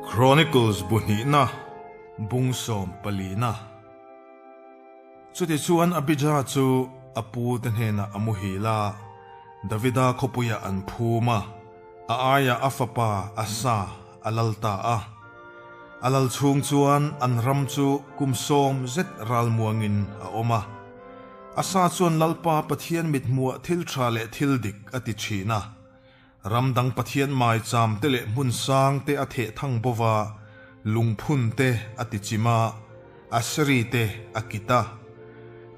Chronicles bu hnihna, bung sawm palina. Chutichuan Abijah chu a pute hnenah a muhil a, Davida khawpuiah an phum a, a aiah a fapa Asa a lal ta a. A lal chhung chuan an ram chu kum sawm zet ralmuangin a awm a. Asa chuan Lalpa Pathian mithmuah thil tha leh thil dik a ti thin a. Ram dang Pathian maicham te leh hmun sang te a theh thang bova, lungphun te a ti chim a, Aseri te a kit a.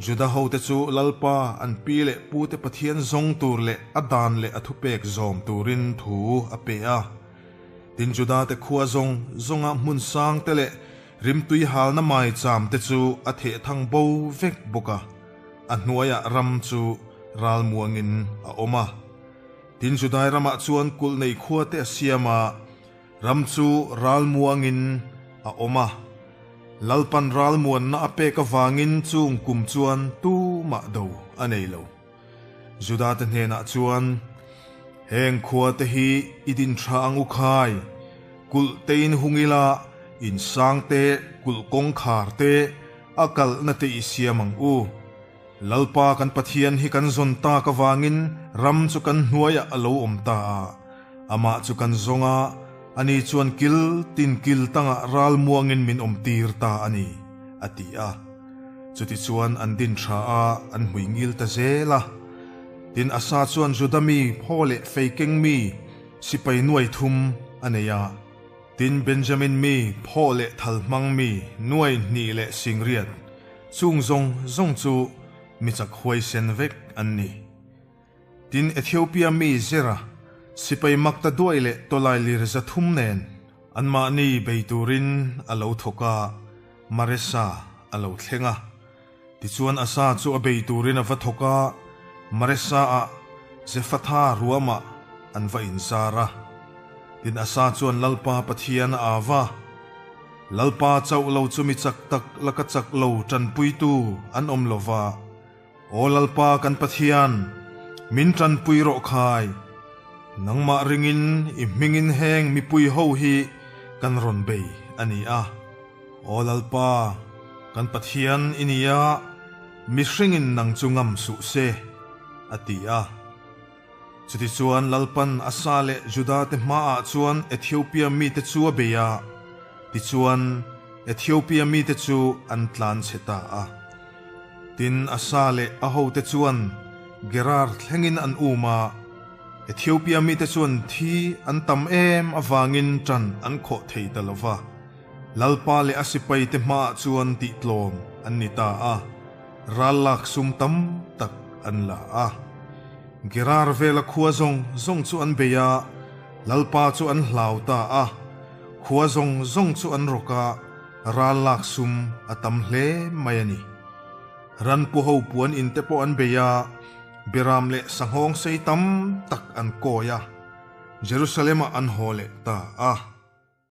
Juda hote chu Lalpa an pi leh pute Pathian zawng tur leh a dan leh a thupek zawm turin thu a pe a. Tin Juda te khua zawng zawnga hmun sang te leh Rimtui halna maicham te chu a theh thang bo vek bawk a, a hnuaiah ram chu ralmuangin a awm a. Tin Judai ramah chuan kulh nei khua te a siam a, ram chu ralmuangin a awm a. Lalpan ralmuanna a pek avangin chung kum chuan tumah do a nei lo. Juda te hnenah chuan, Heng khua te hi i din tha ang u khai, kulh te in hung ila, in sang te, kulh kawngkhar te, a kalhna te i siam ang u. Lalpa kan Pathian hi kan zawn tak avangin ram chu kan hnuaiah a lo awm ta a, amah chu kan zawng a, ani chuan kil tin kil tangah ral muangin min awmtir ta a ni, a ti a. Chutichuan an din tha a, an hmui ngil ta zel a. Tin, Asa chuan Juda mi phaw leh fei keng mi sipai nuai thum a nei a. Tin, Benjamin mi phaw leh thal hmang mi nuai hnih leh singriat, chung zawng zawng chu mi chak huaisen vek an ni. Tin, Ethiopia mi Zera sipai mak ta duai leh tawlai lir 300 nen anmahni bei turin a lo thawk a. Maresa a lo thleng a. Tichuan Asa chu a bei turin a va thawk a, Maresa-ah Zephatha ruamah an va inzar a. Tin Asa chuan Lalpa Pathian a au va, Lalpa chauh lo chu mi chak tak laka chak lo tanpuitu an awm lo va, Aw Lalpa kan Pathian, min tanpui rawh khai, nangmah ringin i hmingin heng mipui ho hi kan rawn bei a ni a. Aw Lalpa, kan Pathian i ni a, mihringin nang chu ngam suh se, a ti a. Chutichuan Lalpan Asa leh Juda te hmaah chuan Ethiopia mite chu a bei a, tichuan Ethiopia mite chu an tlan chhe ta a. Tin, Asa leh a hote chuan Gerar thlengin an um a, Ethiopia mite chuan thi an tam em avangin ṭan an khawh thei ta lo va. Lalpa leh a sipaite hmaah chuan tihtlawm an ni ta a, ral lak sum tam tak an la a. Gerar vela khua zawng zawng chu an bei a, Lalpa chu an hlau ta a, khua zawng zawng chu an rawk a, ral lak sum a tam hle mai a ni. Ranpu ho puan in te pawh an bei a, Beram leh sanghawng sei tam tak an kawi a, Jerusalem-ah an haw leh ta a.